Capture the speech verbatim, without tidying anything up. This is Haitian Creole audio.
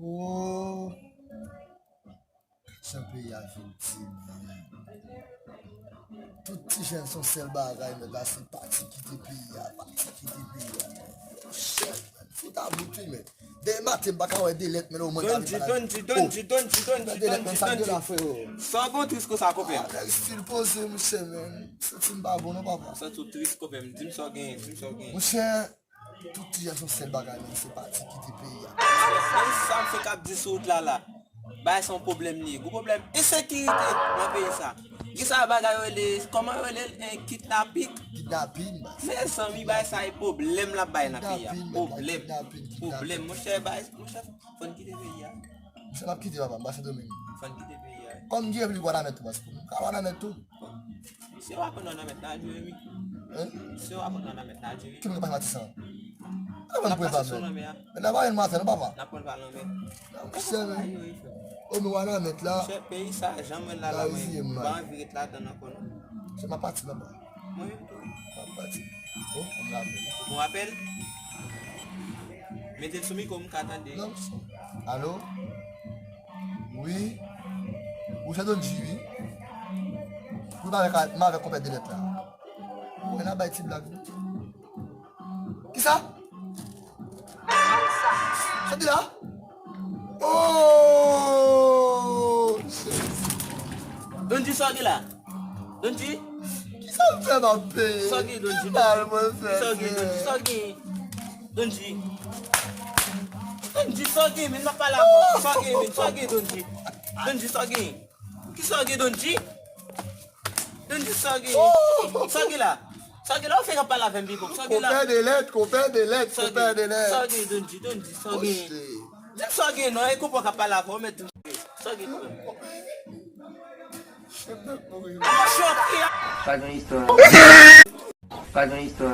Oh. Jan peyi a vin di, men. Tout ti jèn se yon sèl bagay, men la se pati kite peyi a, pati kite peyi a. Shit, men. Fout a bout wi, men. Demen maten, m pa ka wè de lèt, men omwen ta vin Donji, Donji, Donji, Donji, Donji, Donji, Donji. Sa gen la, frero. Sa w gon tris konsa, konpè m? Ah, nèg stil poze, monchè, men. Santi m pa bon, non, papa. Santi w tris, konpè m. Di m sa w genyen, di m sa w genyen. Monchè, tout ti jèn se yon sèl bagay, men se pati kite peyi a. Men sa m fèk ap di sou wout la, la. Bagay se yon pwoblèm li ye. Gwo pwoblèm ensekirite nan peyi sa. Gen sa bagay yo rele, kòman yo rele l, en, kidnapik? Kidnapin, baz. Mezanmi, bagay sa e pwoblèm l ap bay nan peyi a. Kidnapin, baz, pwoblèm. Kidnapin, kidnapin. Pwoblèm, monchè, bagay, monchè, fò n kite peyi a. Monchè, m ap kite, papa, m pa Sendomeng. Fò n kite peyi a. Kòm m gen pli gwa nan mèt tou, baz, pou m ka wè nan mèt tou. Si w aprann nan mèt la, jwe wi. Hein? Si w aprann nan mèt la, jwe wi. Ki moun ki pase Matisan? N ap pase sou lanmè a. Men n ap pale maten, non, papa? N ap pale lanmè. Nan monchè, men. Ayo, wi, frè. O, men w a nan mèt la. Monchè, peyi sa, jan mwen la, la, mwen pa anvi ret ladan l ankò, non. Se m ap pati, papa. Mwen menm tou. M ap pati. Oh, m rapèl. Bon apèl. Mete l sou mikwo, m ka tande. Non, monchè. Alo? Wi. Ou se Donji, wi. Wi, m avèk, m avèk konpè Delèt la. Ou wè n ap bay ti blag. Kisa? Sa di la? Oh! Donji, sa w gen la? Donji? Kisa m fè m ap peye? Sa w gen, Donji? Ki mal mwen fè, Donji, Donji, sa w gen? Donji. Donji, sa w gen, men m ap pale avè w. Sa w gen, men sa w gen, Donji? Donji, sa w gen? Kisa w gen, Donji? Donji, sa w gen? Sa w gen la? Sa w gen la? Ou fèk ap pale avè m, Big Up. Sa w gen la? Konpè Delèt, konpè Delèt, konpè Delèt. Sa w gen, Donji, Donji, sa w gen? Di m sa w gen, non, e konpè k ap pale avè w, mèt tou. Sa w gen, konpè? Chèf nèt mouri. Chèf, ya. Pa gen istwa. Pa gen istwa.